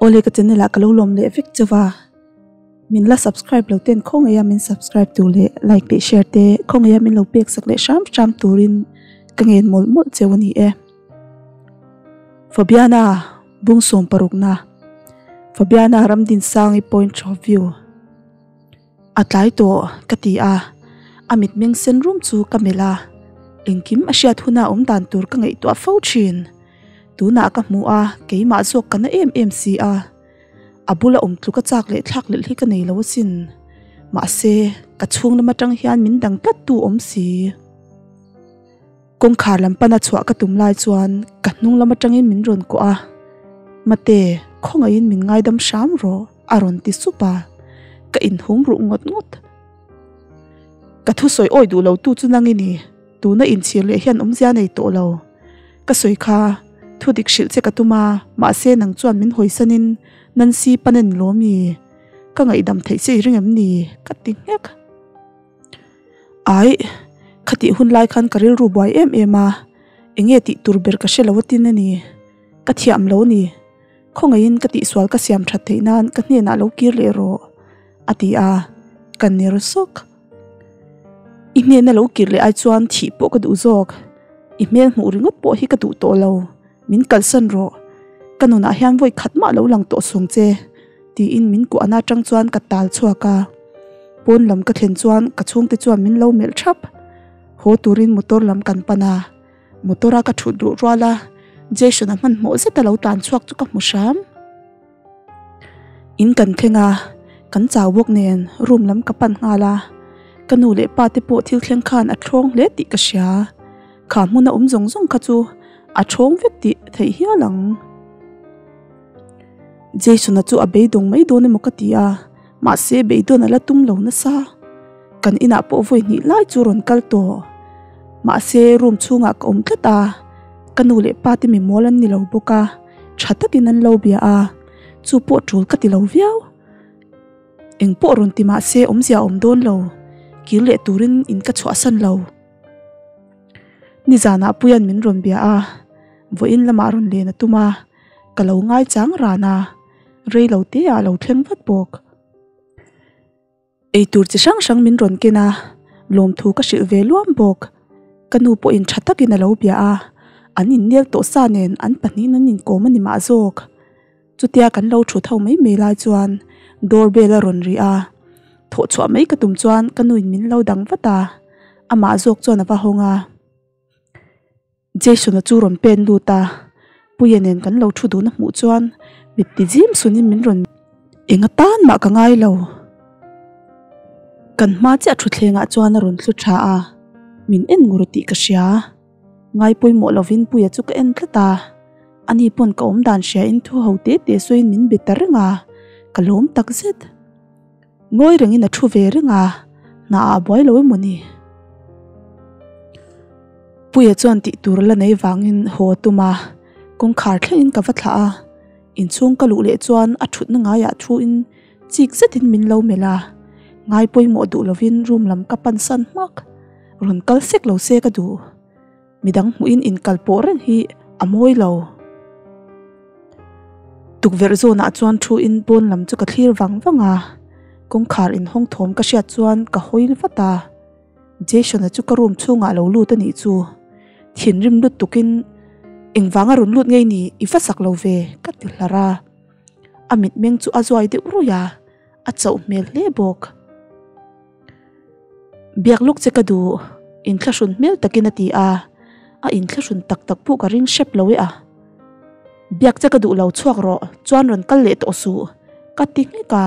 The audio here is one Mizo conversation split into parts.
Awle ka channel ah ka lo lawm leh vek chauh a, min la subscribe lo ten khawngaih a min subscribe tur leh like leh share te khawngaih a min lo pek sak leh hram hram turin ka ngen mawlh mawlh cheu a ni e. Fabiana bung 60 na Fabiana Ramdinsangi point of view. A tlai tawh ka ti a, a mitmeng sen rum chu ka melh a, engkim a hriat huna awm dan tur ka ngaihtuah fo thin. Tunah ka hmu a, keimah zawk ka na em em si a, a bula awm tluka chak leh thlak lelh hi ka nei lo asin. Mahse, ka chhung lam atang hian min dang tlat tu awm si. Kawngkhar lam pana chhuah ka tum lai chuan ka hnung lam atangin min rawn kuah a, Mate, khawngaihin min ngaidam hram rawh, a rawn ti sup a, ka inhum ruh ngawt ngawt. Ka thusawi awi duh lo tu chu nang i ni, tuna inchhir leh hian awmzia nei tawh lo. Ka sawi kha, thu dik hrilh che ka tum a, mahse nang chuan min hawisanin Nancy panen lawm i, ka ngaihdam theih che i ring em ni? ka ti nghek. Aih, khatih hun lai khan ka rilru buai em em a, enge tih tur ber ka hre lo atin a ni. Ka thiam lo ni. Khawngaihin ka tihsual ka siam that theih nan ka hnenah lo kir leh rawh, a ti a, ka ner sawk. I hnena lo kir leh ai chuan thih pawh ka duh zawk. I hmel hmuh ringawt pawh hi ka duh tawh lo. Min kalsan rawh. Ka nunah hian vawi khat mah lo lang tawh sung che, tiin min kuahna atang chuan ka tal chhuak a. Pawn lam ka thlen chuan ka chhungte chuan min lo melh thap. Haw turin motor lam kan pan a. Motor a ka thut duh rual a, Jason-a hmanhmawh zeta lo tlan chhuak chu ka hmu hram. In kan thleng a, kan chau bawk nen room lam ka pan nghal a. Ka nu leh pa te pawh thil thleng khan a thlawng hle tih ka hria. Kha hmuna awm zawng zawng kha chu a thawng vek tih theih hial ang. Jason-a chu a beidawng mai dawn emaw ka ti a, mahse beidawn a la tum lo nasa. Kan inah pawh vawi hnih lai chu rawn kal tawh. Mahse room chhungah ka awm tlat a, ka nu leh pa te mi mawl an ni lo bawk a, tha takin an lo bia a, chu pawh tul ka ti lo viau. Eng pawh rawn ti mahse awmzia a awm dawn lo, kir leh turin in ka chhuahsan lo. Nizanah Puia'n min rawn bia a, vawiin lamah rawn len a tum a, ka lo ngaichang ran a, rei lo te ah a lo thleng vat bawk. Eitur chi hrang hrang min rawn ken a, lawmthu ka hrilh ve luam bawk. Ka nu pawhin tha takin a lo bia a, an innel tawh sa nen an pahnihin an inkawm a ni mah zawk. Chutia kan lo thut ho mai mai lai chuan door bell a rawn ri a, thawh chhuah mai ka tum chuan ka nuin min lo dang vat a, amah zawk chuan a va hawng a. Jason-a chu rawn pen lut a, Puia nen kan lo thu dun a hmuh chuan mit ti zim sunin min rawn eng atan mah ka ngai lo. Kan hma chiah thutthlengah chuan a rawn thlu tha a, min en ngur tih ka hria. Ngai pawimawh lovin Puia chu ka en tlat a. Ani pawn ka awm dan hria in thu ho te te sawiin min be ta reng a, ka lawm tak zet. Ngawi rengin a thu ve reng a, hna ah a buai lo emaw ni? Puia chuan tih tur la nei vangin haw a tum a, kawngkhar thlengin ka va thlah a, inchhung ka luh leh chuan a thutna ngaiah thu in chik zetin min lo melh a, ngai pawimawh duh lovin room lam ka pan san hmak, rawn kal sek lo se ka duh. Midang hmuhin inkal pawh reng hi a mawi lo. Tukverh zawnah chuan thu in pawn lam chu ka thlir vang vang a, kawngkhar inhawng thawm ka hriat chuan ka hawi vat a. Jason-a chu ka room chhungah a lo lut a nih chu. Thinrim lutukin engvanga rawn lut ngei ni i va sak lo ve ka ti hlar a. A mitmeng chu a zuai deuh ruih a, a chauh hmel hle bawk. Biak lawk che ka duh, inthlahrun hmel takin a ti a, a inthlahrun tak tak pawh ka ring hrep lo e a. Biak che ka duh lo chhuak rawh, chuan rawn kal leh tawh suh, ka ti nghek a,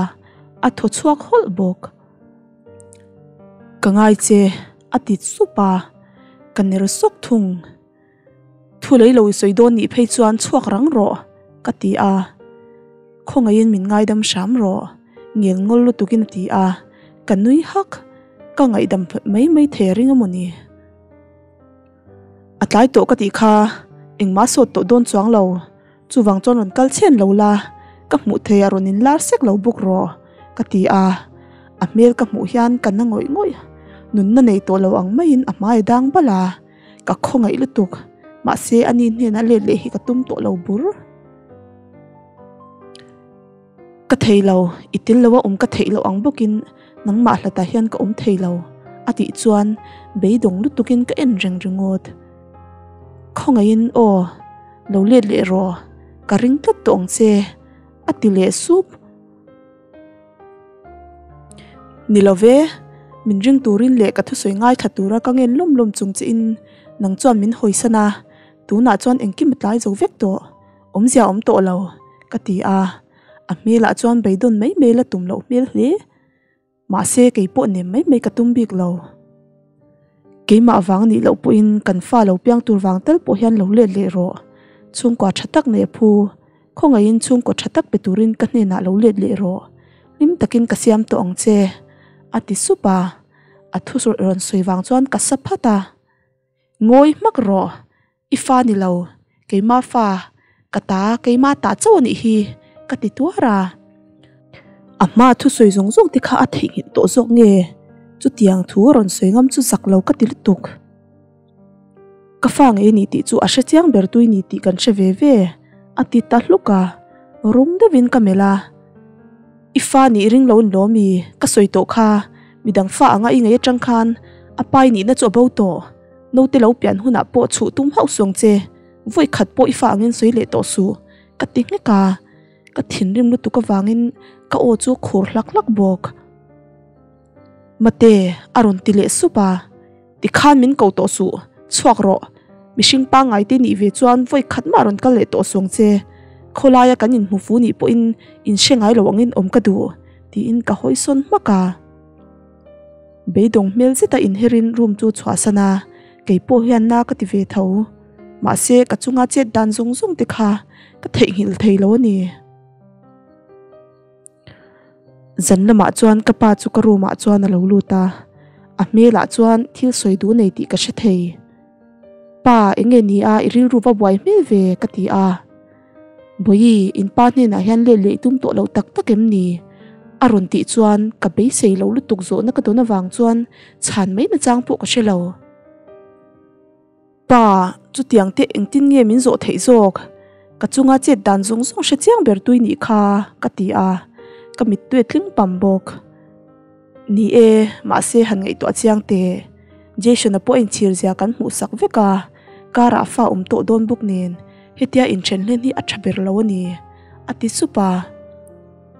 a thaw chhuak hawlh bawk. Ka ngai che, a ti sup a, ka ner sawk thung. Thu lei lo i sawi dawn nih phei chuan chhuak rang rawh, ka ti a. Khawngaihin min ngaidam hram rawh, ngel ngawl lutukin a ti a. Ka nui hak, ka ngaihdam mai mai thei a ring emaw ni? A tlai tawh ka tih kha, engmah sawt tawh dawn chuang lo. Chuvang chuan rawn kal chhen lo la, ka hmuh thei a rawn inlar sek lo bawk rawh, ka ti a. A hmel ka hmuh hian ka na ngawih ngawih, nunna nei tawh lo ang maiin a hmai a dang bal a. Ka khawngaih lutuk, mahse ani hnena let leh hi ka tum tawh lo bur. Ka thei lo, i tel lo a awm ka theih loh ang bawkin nangmah hlatah hian ka awm thei lo, a tih chuan beidawng lutukin ka en reng ringawt. Khawngaihin aw, lo let leh rawh, ka ring tlat tawh ang che, a ti leh sup. Ni lo ve, min ring turin leh ka thusawi ngaithla tura ka ngen lawm lawm chung che in nang chuan min hawisan a, tunah chuan engkim a tlai zo vek tawh, awmzia a awm tawh lo, ka ti a, a hmelah chuan beidawn mai mai la tum loh hmel hle. Mahse kei pawh nem mai mai ka tum bik lo. Keimah vang nih loh pawhin kan fa lo piang tur vang tal pawh hian lo let leh rawh. Chhungkua tha tak nei a phu. Khawngaihin chhungkaw tha tak pe turin ka hnenah lo let leh rawh. Hlim takin ka siam tawh ang che, a ti sup a. A thu rawn sawi vang chuan ka sa phat a. Ngawi hmak rawh. I fa ni lo, keima fa, ka ta, keima tah chauh a nih hi, ka ti tuar a. A hmaa thusawi zawng zawng te kha a theihnghilh tawh zawk nge? Chutiang thu a rawn sawi ngam chu zak lo ka ti lutuk. Ka fa ngei ni tih chu a hre chiang ber tui ni tih kan hre ve ve, a ti ta hluk a, rum deuhin ka melh a. I fa nih ring lo in lawm i, ka sawi tawh kha, midang fa anga i ngei atang khan a pai nihna chu a bo tawh. Naute lo pian hunah pawh chhuh tum hauh suang che, vawi khat pawh i fa angin sawi leh tawh suh, ka ti nghek a, ka thinrim lutuk avangin ka aw chu khur hlak hlak bawk. Mate, a rawn ti leh sup a, tikhan min ko tawh suh, chhuak rawh, mihring pangngai te nih ve chuan vawi khat mah rawn kal leh tawh suang che, khawlaia kan inhmu fu nih pawhin in hre ngai lo angin awm ka duh, tiin ka hawi sawn hmak a. Beidawng hmel zeta inherin room chu chhuahsan a, kei pawh hian na ka ti ve tho. Mahse, ka chunga chet dan zawng zawng te kha ka theihnghilh thei lo a ni. Zan lamah chuan ka pa chu ka room ah chuan a lo lut a, a hmelah chuan thil sawi duh nei tih ka hre thei. Pa, eng nge ni a, i rilru va buai hmel ve ka ti a. Bawihi, in pa hnenah hian let leh i tum tawh loh tak tak em ni? A rawn tih chuan ka beisei lo lutuk zawhna ka dawn avang chuan chhan mai nachang pawh ka hre lo. Pa, chutiang te engtin nge min zawh theih zawk? Ka chunga chet dan zawng zawng hre chiang ber tui nih kha, ka ti a, ka mittui a tling pam bawk. Ni e, mahse han ngaihtuah chiang teh. Jason-a pawh a inchhir zia kan hmuh sak vek a, car-ah fa awm tawh dawn bawk nen hetia inthen hlen hi a tha ber lo a ni, a ti sup a.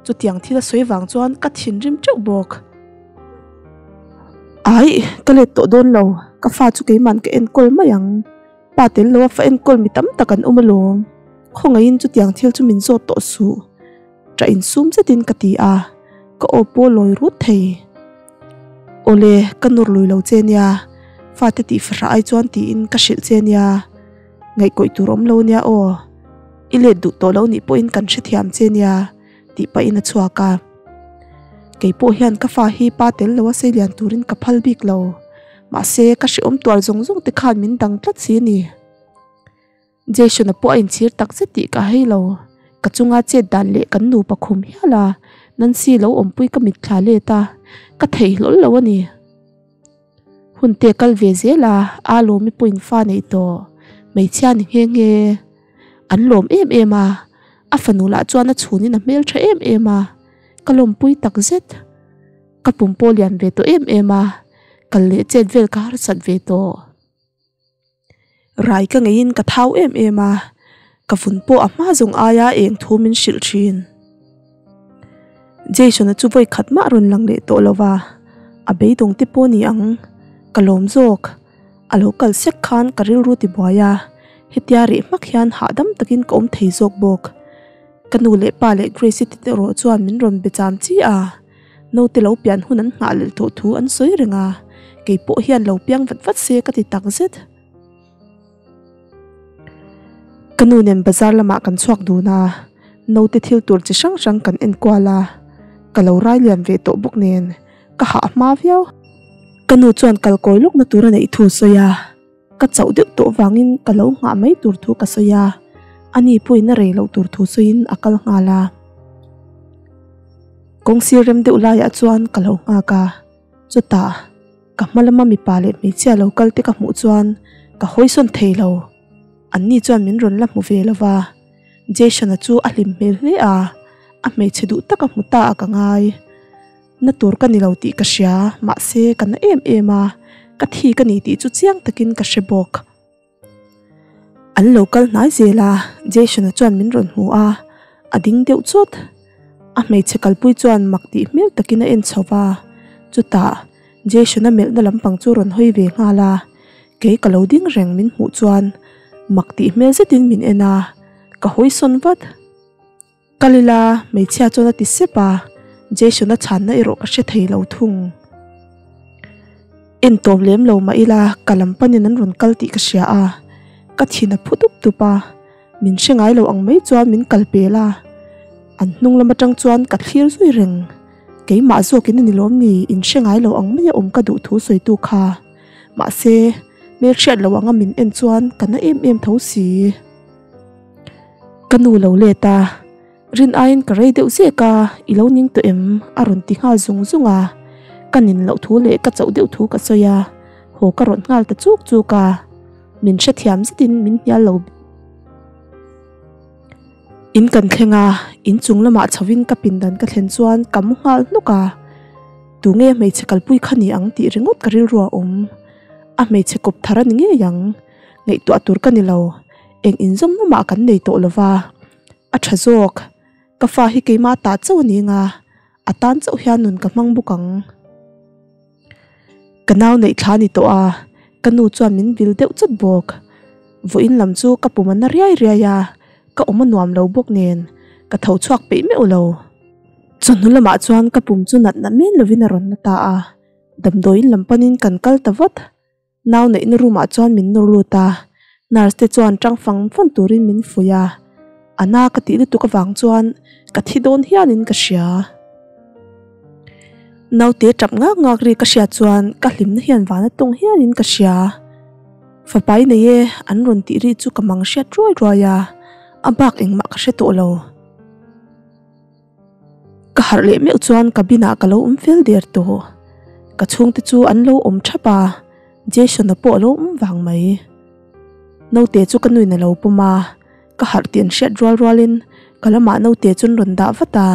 Chutiang thil a sawi vang chuan ka thinrim teuh bawk. Aih, ka let tawh dawn lo, ka fa chu keiman ka enkawl mai ang. Pa tel lo a fa enkawl mi tam tak an awm alawm. Khawngaihin chutiang thil chu min zawt tawh suh. Ṭah insum zetin ka ti a, ka aw pawh lawi rut thei. Awle, ka nawr lui lo che nia, fate tih fahrah ai chuan tiin ka hrilh che nia, ngaihkawih tur awm lo nia aw, i let duh tawh lo nih pawhin kan hrethiam che nia tih pahin a chhuak a. Kei pawh hian ka fa hi pa tel lo a sei lian turin ka phal bik lo, mahse ka hrehawm tuar zawng zawng te khan min dang tlat si a ni. Jason-a pawh a inchhir tak zet tih ka hei lo. Ka chunga chet dan leh kan nupa khum hial a, Nancy lo awmpui ka mitthla let a, ka thei hlawl lo a ni. Hun te kal ve zel a, aa lawmi pawhin fa nei tawh, hmeichhia ni nghe nghe. An lawm em em a, a fanu lah chuan a chhunin a hmeltha em em a, ka lawmpui tak zet. Ka pum pawh lian ve tawh em em a, kal leh chet vel ka harsat ve tawh. Rai ka ngeiin ka thau em em a, ka vun pawh a hma zawng aia eng thu min hrilh thin. Jason-a chu vawi khat mah rawn lang leh tawh lo va, a beidawng te pawh ni ang, ka lawm zawk. A lo kal sek khan ka rilru ti buai a, hetia reh hmak hian hahdam takin ka awm thei zawk bawk. Ka nu leh pa leh Grace-i te erawh chuan min rawn be cham chi a. Naute lo pian hun an nghah leh tawh thu an sawi reng a, kei pawh hian lo piang vat vat se ka ti tak zet. Ka nu nen bazar lamah kan chhuak dun a, naute thil tur chi hrang hrang kan en kual a, ka lo rai lian ve tawh bawk nen ka hah hma viau. Ka nu chuan kal kawi lawkna tur a neih thu a sawi a, ka chauh deuh tawh vangin ka lo nghah mai tur thu ka sawi a, ani pawhin a rei loh tur thu sawiin a kal nghal a. Kawng sir rem deuh laiah chuan ka lo nghak a, chutah ka hma lama mipa leh hmeichhia lo kal te ka hmuh chuan ka hawi sawn thei lo, anni chuan min rawn la hmu ve lo va, Jason-a chu a hlim hmel hle a. a hmeichhe duh tak a hmu ta a ka ngai. Na tur ka ni lo tih ka hria, mahse ka na em em a, ka thi ka ni tih chu chiang takin ka hre bawk. An lo kal hnai zel a, Jason-a chuan min rawn hmu a, a ding deuh chawt. A hmeichhe kalpui chuan mak tih hmel takin a en chho va, chutah Jason-a melhna lampang chu rawn hawi ve nghal a, kei ka lo ding reng min hmuh chuan mak tih hmel zetin min en a, ka hawi sawn vat. Kal ila, hmeichhia chuan a ti sep a, Jason-a chhanna erawh ka hre thei lo thung. En tawp lem lo mah ila ka lam panin an rawn kal tih ka hria a, ka thin a phu dup dup a, min hre ngai lo ang mai chuan min kal pel a, an hnung lam atang chuan ka thlir zui reng. Keimah zawkin a ni lawm ni, in hre ngai lo ang maia awm ka duh thu sawitu kha. Mahse, hmelhriat lo anga min en chuan ka na em em tho si. Ka nu lo let a, rin aiin ka rei deuh zek a, i lo ning tawh em? a rawn ti nghal zung zung a, ka nin loh thu leh ka chauh deuh thu ka sawi a, haw ka rawn nghal ta chuk chuk a, min hrethiam zetin min hnial lo. In kan thleng a, in chung lamah chhovin ka pindan ka thlen chuan ka mu nghal hnuk a, tunge hmeichhe kalpui kha ni ang tih ringawt ka rilru a awm, a hmeichhe kawp thar a ni ngei ang, ngaihtuah tur ka ni lo. Eng inzawm lamah kan nei tawh lo va, a tha zawk. Ka fa hi keimah tah chauh a ni anga, a tan chauh hian nun ka hmang bawk ang. Ka nau neih thla a ni tawh a, ka nu chuan min vil deuh chawt bawk. Vawiin lam chu ka pum a na riai riai a, ka awm a nuam lo bawk nen, ka tho chhuak peih meuh lo. Chawhnu lamah chuan ka pum chu natna men lovin a rawn na ta a, damdawiin lam panin kan kal ta vat. Nau neihna room ah chuan min nawr lut a, nurse te chuan tang fang fang turin min fuih a, a na ka tih lutuk avang chuan ka thi dawn hianin ka hria. Naute tap ngak ngak ri ka hriat chuan ka hlimna hian van a tawng hianin ka hria. Fapa i nei e an rawn tih ri chu ka mang hriat ruai ruai a, a bak engmah ka hre tawh lo. Ka harh leh meuh chuan cabin ah ka lo awm fel der tawh. Ka chhungte chu an lo awm thap a, Jason-a pawh a lo awm vang mai. Naute chu ka nuin a lo pawm a, ka harh tih an hriat rual rualin ka lamah naute chu an rawn dah vat a.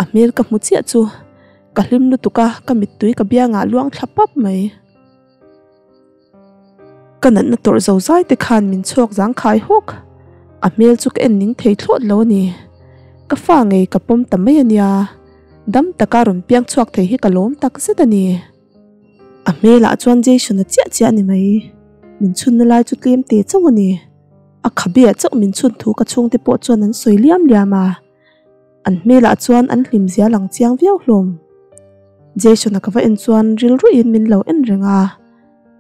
A hmel ka hmu chiah chu ka hlim lutuk a, ka mittui ka biangah luang thla pap mai. Ka natna tawrh zo zai te khan min chhuak zang khai hawk. A hmel chu ka en ning thei thlawt lo a ni. Ka fa ngei ka pawm ta mai a nia. Dam taka rawn piang chhuak thei hi ka lawm tak zet a ni. A hmelah chuan Jason-a chiah chiah a ni mai. Min chhunna lai chu tlem te chauh a ni. A khabe chauh min chhun thu ka chhungte pawh chuan an sawi liam liam a. An hmelah chuan an hlim zia lang chiang viau hlawm. Jason-a ka va en chuan rilruiin min lo en reng a,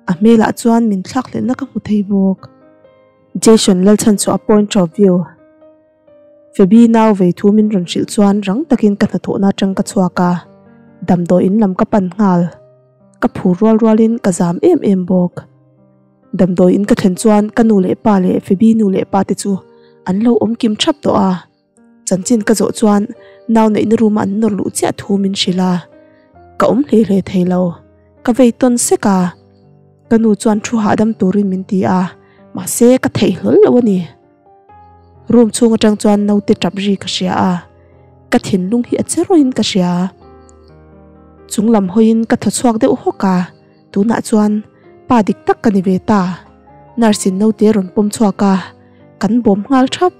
a hmelah chuan min thlak hlenna ka hmu thei bawk. Jason Lalchhan chu a point of view. Fabi nau vei thu min rawn hrilh chuan rang takin ka hnathawhna atang ka chhuak a, damdawiin lam ka pan nghal. Ka phur rual rualin ka zam em em bawk. Damdawiin ka thlen chuan ka nu leh pa leh Fabi nu leh pa te chu an lo awm kim thap tawh a. Chanchin ka zawh chuan nau neihna room a an nawr luh chiah thu min hrilh a, ka awm hle hle thei lo. Ka vei tawn sek a, ka nu chuan thu hahdam turin min ti a, mahse ka theih hlawl lo a ni. Room chhung atang chuan naute tap ri ka hria a, ka thinlung hi a che rawhin ka hria. Chung lam hawiin ka thaw chhuak deuh hawk a, tunah chuan pa dik tak ka ni ve ta. Nurse in naute rawn pawm chhuak a, kan bawm nghal thap.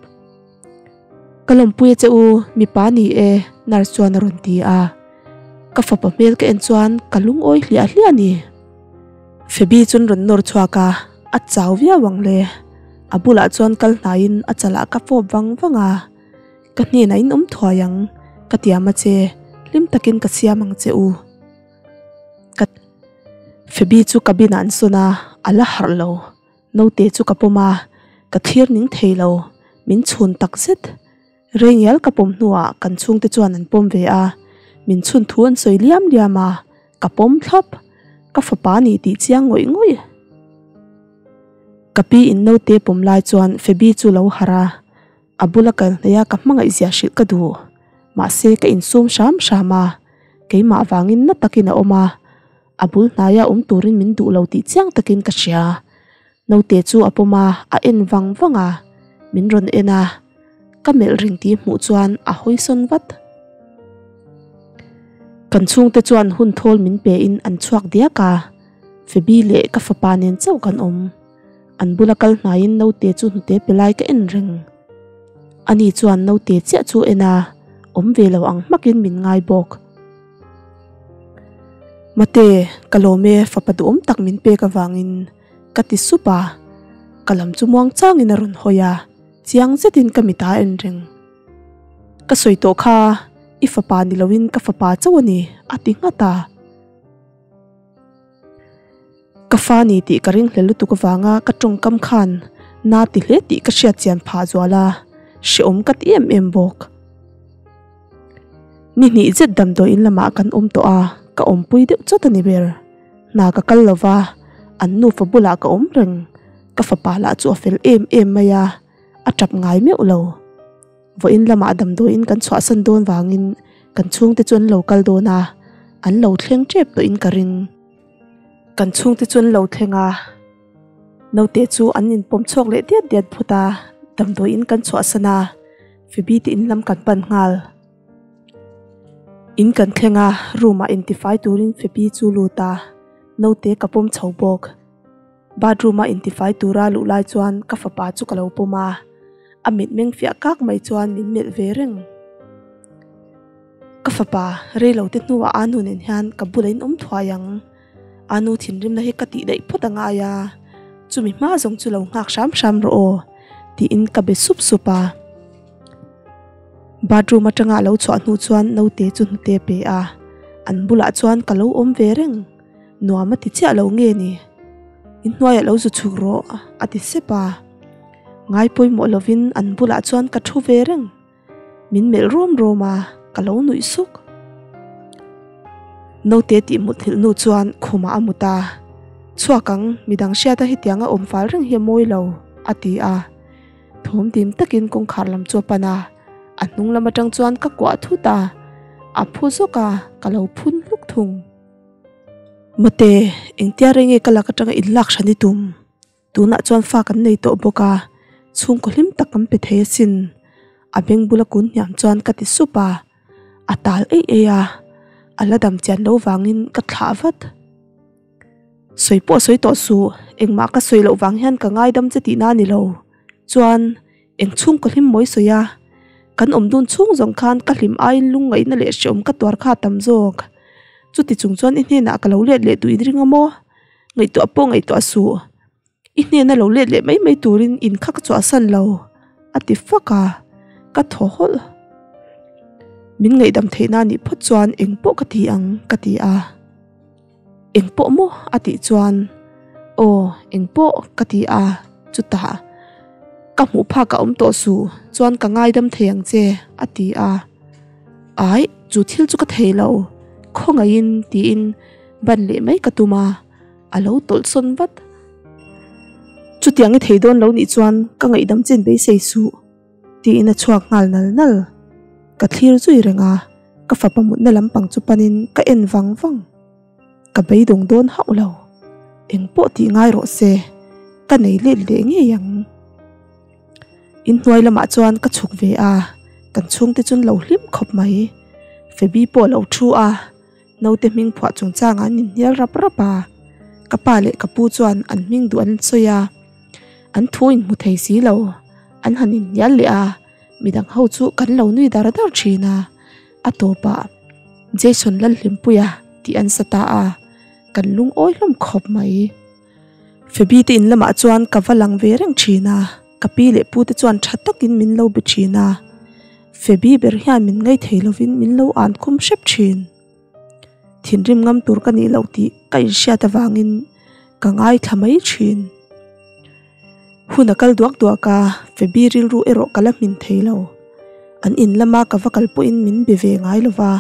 Ka lawmpui a che u, mipa ni e, nurse chuan a rawn ti a. Ka fapa hmel ka en chuan ka lungawi hliah hliah a ni. Fabi chuan rawn nawr chhuak a, a chau viau ang le. A bulah chuan kal hnaiin a chalah ka fawp vang vang a. Ka hnenah in awm thuai ang, ka tiam a che, hlim takin ka siam ang che u. Ka Fabi chu cabin ah an sawn a, a la harh lo. Naute chu ka pawm a, ka thlir ning thei lo, min chhun tak zet. Reingial ka pawm hnuah kan chhungte chuan an pawm ve a, min chhun thu an sawi liam liam a, ka pawm thlap. Ka fapa ni tih chiang ngawih ngawih. Ka pi in naute pawm lai chuan Fabi chu lo harh a, a bula kal hnaih a ka hmangaih zia hrilh ka duh. Mahse ka insum hram hram a, keimah vangin na takin a awm a, A bul hnaia awm turin min duh lo tih chiang takin ka hria. Naute chu a pawm a, a en vang vang a, min rawn en a. Ka melh reng tih hmuh chuan a hawi sawn vat. Kan chhungte chuan hun thawl min pe in an chhuak diak a, Phoebe leh ka fapa nen chauh kan awm. An bula kal hnaiin naute chu hnute pe lai ka en reng. Ani chuan naute chiah chu en a, awm ve lo ang hmakin min ngai bawk. Mate, ka lawm e fapa duhawm tak min pek avangin ka ti sup a, ka lam chu muang changin a rawn hawi a, chiang zetin ka mit a en reng. Ka sawi tawh kha, i fapa ni loin ka fapa chauh a ni, a ti nghat a. Ka fa ni tih ka ring hle lutuk avanga ka tawngkam khan na ti hle tih ka hriat chian phah zual a, hrehawm ka ti em em bawk. Ni hnih zet damdawiin lamah kan awm tawh a, ka awmpui deuh chawt a ni ber. Hna ka kal lo va, an nufa bulah ka awm reng. Ka fapa lah chu a fel em em mai a, a tap ngai meuh lo. Vawiin lamah damdawiin kan chhuahsan dawn vangin kan chhungte chu an lo kal dawn a, an lo thleng tep tawhin ka ring. Kan chhungte chu an lo thleng a, naute chu an inpawm chhuak leh diat diat phut a, damdawiin kan chhuahsan a, Phoebe te in lam kan pan nghal. In kan thleng a, room ah intifai turin Phoebe chu lut a, naute ka pawm chho bawk. Bathroom a intifai tura luh lai chuan ka fapa chu ka lo pawm a, a mitmeng fiah kak mai chuan min melh ve reng. Ka fapa, rei lo te hnuah Anu nen hian ka bulah in awm thuai ang. Anu thinrimna hi ka tih daih phawt a ngai a, chumi hma zawng chu lo nghak hram hram rawh aw, tiin ka be sup sup a. Bathroom atanga a lo chhuah hnu chuan naute chu hnute a pe a, an bulah chuan ka lo awm ve reng. Nuam a ti chiah lo nge ni? Inhnuaiah lo zu chhuk rawh a ti sep a. Ngai pawimawh lovin an bulah chuan ka thu ve reng. Min melh rawm rawm a, ka lo nuih suk. Naute tih mut nghilh nu chuan khumah a mut a. Chhuak ang, midang hriata hetianga awm fal reng hi a mawi lo, a ti a. Thawm dim takin kawngkhar lam chu a pan a, a hnung lam atang chuan ka kuah thut a, a phu zawk a, ka lo phun hluk thung. Mate, engtia reng nge ka lak atanga in lak hran i tum? Tunah chuan fa kan nei tawh bawk a, chhungkaw hlim tak kan pe thei asin. A beng bula kun hniam chuan ka ti sup a, a tal eih eih a, a la dam chian lo vangin ka thlah vat. Sawi pawh sawi tawh suh, engmah ka sawi loh vang hian ka ngaidam che tihna a ni lo. Chuan. Eng chhungkaw hlim mawi sawi a, kan awm dun chhung zawng khan ka hlim aiin lungngaihna leh hreawm ka tuar kha a tam zawk. Chuti chung chuan i hnenah ka lo let leh duh in ring a maw? Ngaihtuah pawh ngaihtuah suh. I hnena lo let leh mai mai turin in kha ka chhuahsan lo, a ti fak a, ka thaw hawlh. Min ngaihdam theihna nih phawt chuan eng pawh ka ti ang, ka ti a. Eng pawh maw? a tih chuan Aw, eng pawh ka ti a, chutah Ka hmuh phak a awm tawh suh, chuan ka ngaidam thei ang che a ti a. Aih, chu thil chu ka thei lo, khawngaihin tiin ban leh mai ka tum a, a lo tawlh sawn vat. Chutiang i thei dawn lo nih chuan ka ngaihdam chin beisei suh. Tiin a chhuak nghal nal nal. Ka thlir zui reng a, ka fapa mutna lampang chu panin ka en vang vang. Ka beidawng dawn hauh lo, eng pawh tih ngai rawh se, ka nei let leh ngei ang. Inhnuai lamah chuan ka chhuk ve a, kan chhungte chu an lo hlim khawp mai. Fabi pawh a lo thu a, naute hming phuah chungchangah an inhnial rap rap a, ka pa leh ka pu chuan an hming duh an sawi a. An thu inhmu thei si lo, an han inhnial leh a, midang ho chu kan lo nui dar dar thin a, a tawpah Jason Lalhlimpuia tih an sa ta a, kan lungawi hlawm khawp mai. Phoebe te in lamah chuan ka va lang ve reng thin a, ka pi leh pu te chuan tha takin min lo be thin a, Phoebe ber hian min ngaithei lovin min lo an khum hrep thin. Thinrim ngam tur ka nih loh tih ka inhriat avangin ka ngaithla mai thin. Hun a kal duak duak a, Fabi rilru erawh ka la hmin thei lo. An in lama ka va kal pawhin min be ve ngai lo va,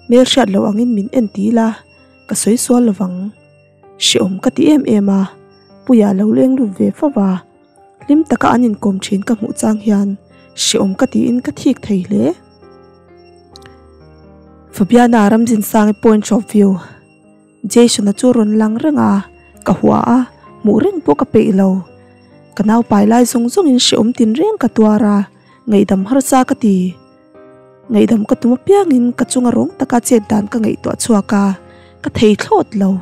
hmel hriat loh angin min en ti ila ka sawi sual lo vang. Hrehawm ka ti em em a, Puia lo leng lut ve fo va, hlim taka an inkawm thin ka hmuh chang hian hrehawm ka tiin ka thik thei hle. Fabiana Ramzinsangi point of view. Jason-a chu rawn lang reng a, ka hua a, hmuh reng pawh ka peih lo. Ka naupai lai zawng zawngin hrehawm tin reng ka tuar a, Ngaihdam harsa ka ti. Ngaihdam ka tum apiangin ka chunga rawng taka chet dan ka ngaihtuah chhuak a, ka thei thlawt lo.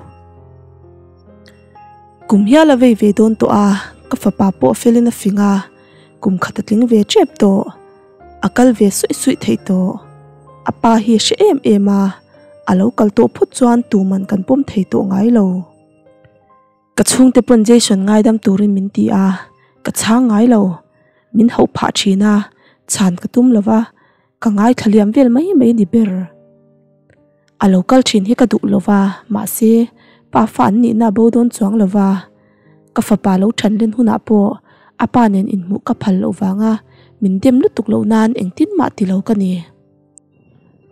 Kum hial a vei ve dawn tawh a, ka fapa pawh felin a fing a, kum khat a tling ve tep tawh. A kal ve suih suih theih tawh. A pa hi a hre em em a, a lo kal tawh phawt chuan tuman kan pawm thei tawh ngai lo. Ka chhungte pawn Jason ngaidam turin min ti a, ka chhang ngai lo. Min hauh phah thin a, chhan ka tum lo va, ka ngaithla liam vel mai mai ni ber. A lo kal thin hi ka duh lo va, mahse pa fa an nihna a bo dawn chuang lo va. Ka fapa lo than len hunah pawh a pa nen inhmuh ka phal loh vanga min dem lutuk loh nan engtin mah ti lo ka ni.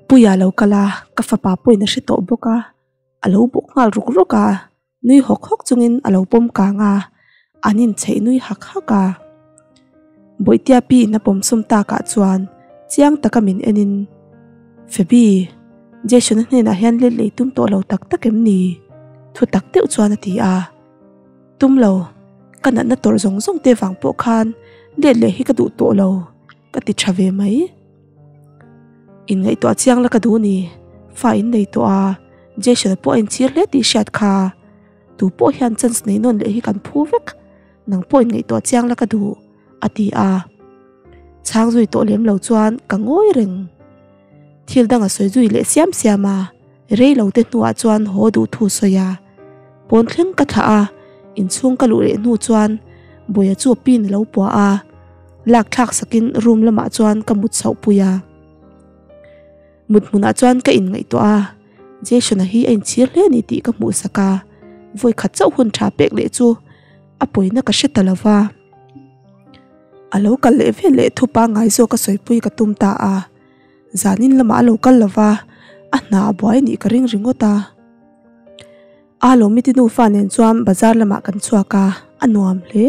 Puia lo kal a, ka fapa pawhin a hre tawh bawk a, a lo bawk nghal ruk ruk a. Nui hawk hawk chungin a lo pawm kang a, an inchheih nui hak hak a. Bawihtea pi in a pawm sawm takah chuan chiang taka min enin, Fabi, Jason-a hnenah hian let lei tum tawh lo tak tak em ni? Thu tak deuh chuan a ti a. Tum lo, ka natna tawrh zawng zawng te vang pawh khan let leh hi ka duh tawh lo, ka ti tha ve mai. Inngaihtuah chiang la ka duh ni, fa in nei tawh a. Jason pawh a inchhir hle tih hriat kha. Tu pawh hian chance nei nawn leh hi kan phu vek. Nang pawh inngaihtuah chiang la ka duh, a ti a. Chhang zui tawh lem lo chuan ka ngawi reng. Thil dang a sawi zui leh siam siam a, rei lo te hnuah chuan haw duh thu sawi a. Pawn thleng ka thlah a, inchhung ka luh leh hnu chuan Bawia chu a pin a lo puah a. Lak thlak sakin room lamah chuan ka mut chhoh pui a. Mut hmunah chuan ka inngaihtuah a, Jason-a hi a inchhir hle a ni tih ka hmuh sak a, vawi khat chauh hun tha pek leh chu a pawina ka hre ta lo va. A lo kal leh vel leh thu pangngai zawk a sawipui ka tum ta a, zanin lamah a lo kal lo va, a hna a buai nih ka ring ringawt a. A Lawmiti nufa nen chuan bazar lamah kan chhuak a, a nuam hle.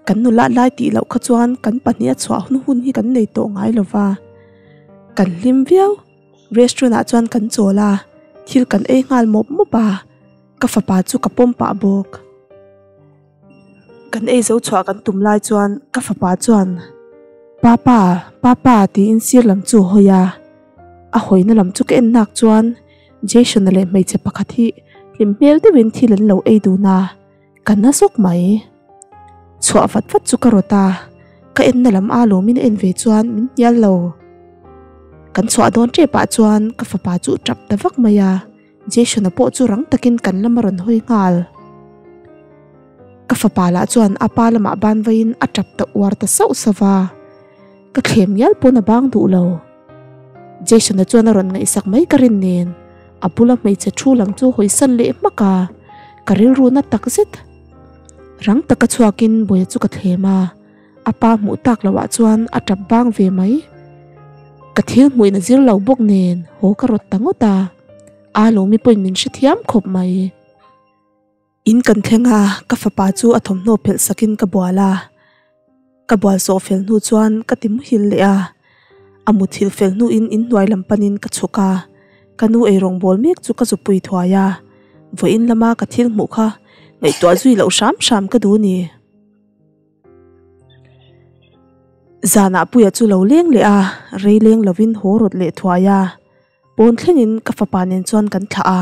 Kan nula lai tih loh kha chuan kan pahnih a chhuah hun hun hi kan nei tawh ngai lo va. Kan hlim viau. Restaurant ah chuan kan chawl a, thil kan ei nghal mawp mawp a, ka fapa chu ka pawm pah bawk. Kan ei zo chhuah kan tum lai chuan ka fapa chuan, Papa, papa tiin sir lam chu a hawi a. A hawina lam chu ka en nak chuan Jason-a leh hmeichhe pakhat hi hlim hmel deuhin thil an lo ei dun a. Ka na zawk mai. Chhuah vat vat chu ka rawt a, ka enna lam a lawmin a en ve chuan min hnial lo. Kan chhuah dawn tep ah chuan ka fapa chu tap ta vak mai a, Jason-a pawh chu rang takin kan lam a rawn hawi nghal. Ka fapa lah chuan a pa lamah ban vaiin a tap ta uar ta sauh sauh va, ka thlem ngial pawn a bang duh lo. Jason-a chuan a rawn ngaihsak mai ka rin nen, a bula hmeichhe thu lang chu hawisan leh hmak a, ka rilru na tak zet. Rang taka chhuakin Bawia chu ka thlem a, a pa hmuh tak loh ah chuan a tap bang ve mai. Ka thil hmuhin a zir lo bawk nen haw ka rawt ta ngawt a, aa lo mi pawhin min hrethiam khawp mai. In kan thleng a, ka fapa chu a thawmhnaw phelh sakin ka bual a. Ka bual sawh fel hnu chuan ka ti muhil leh a. A muthilh fel hnuin inhnuai lam panin ka chhuk a. Ka nu eirawng bawl mek chu ka zupui thuai a. Vawiin lama ka thil hmuh kha ngaihtuah zui loh hram hram ka duh ni. Zanah Puia chu lo leng leh a, rei leng lovin haw rawt leh thuai a. Pawn thlengin ka fapa nen chuan kan thlah a.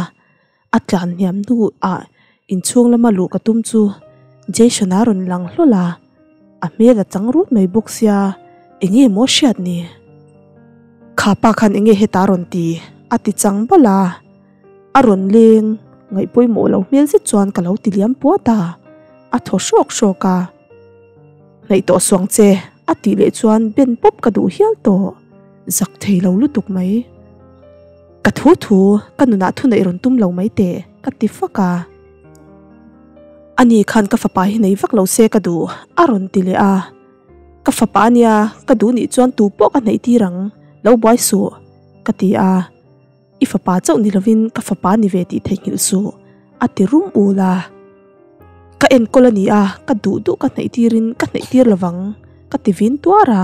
A tlan hniam hnu ah inchhung lama luh ka tum chu Jason-a rawn lang hlawl a, a hmel a chang rut mai bawk sia, enge maw hriat ni? Kha pa khan enge heta rawn ti? a ti chang bal a, a rawn leng ngaih pawimawh lo hmel zet chuan ka lo ti liam puat a, a thaw hrawk hrawk a. Hnaih tawh suang che a tih leh chuan ben pawp ka duh hial tawh, zak thei lo lutuk mai. Ka thu thu, ka nunah thu neih rawn tum lo mai teh, ka ti fak a. Ani khan ka fapa hi nei vak lo se ka duh, a rawn ti leh a. Ka fapa ania, ka duh nih chuan tu pawh ka hnaih tir ang, lo buai suh, ka ti a. I fapa chauh ni lovin ka fapa ni ve tih theihnghilh suh, a ti rum ul a. Ka enkawl a ni a, ka duh duh ka hnaih tirin ka hnaih tir lovang, ka ti vin tuar a.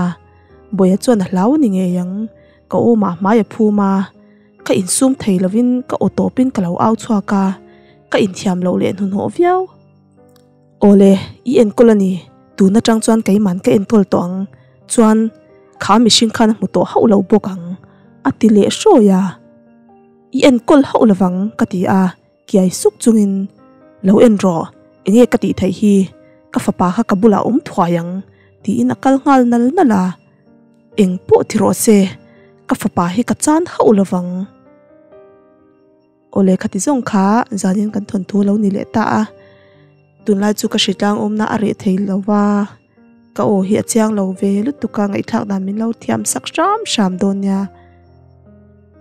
Bawia chuan a hlau ni ngei ang. Ka awmah hmai a phum a, ka insum thei lovin ka aw tawpin ka lo au chhuak a, ka inthiam loh leh hnuhnawh viau. Awle, i enkawl a ni, tun atang chuan keiman ka enkawl tawh ang, chuan. Kha mihring khan a hmu tawh hauh lo bawk ang a ti leh hrawi a. I enkawl hauh lovang ka ti a, kiai suk chungin lo en rawh, enge ka tih theih hi, ka fapa kha ka bulah awm thuai ang tiin a kal nghal nal nal a. Eng pawh ti rawh se, ka fapa hi ka chan hauh lovang. Awle khati zawng kha zanin kan thawnthu lo ni leh ta a, tunlai chu ka hritlang awmna a reh thei lo va, ka aw hi a chiang lo ve lutuk a ngaihthlak dan min lo thiam sak hram hram dawn nia.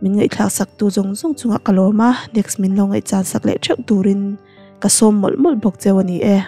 Min ngaihthlak sak tu zawng zawng chungah ka lawm a, next min lo ngaihchan sak leh theuh turin ka sawm mawlh mawlh bawk cheu a ni e.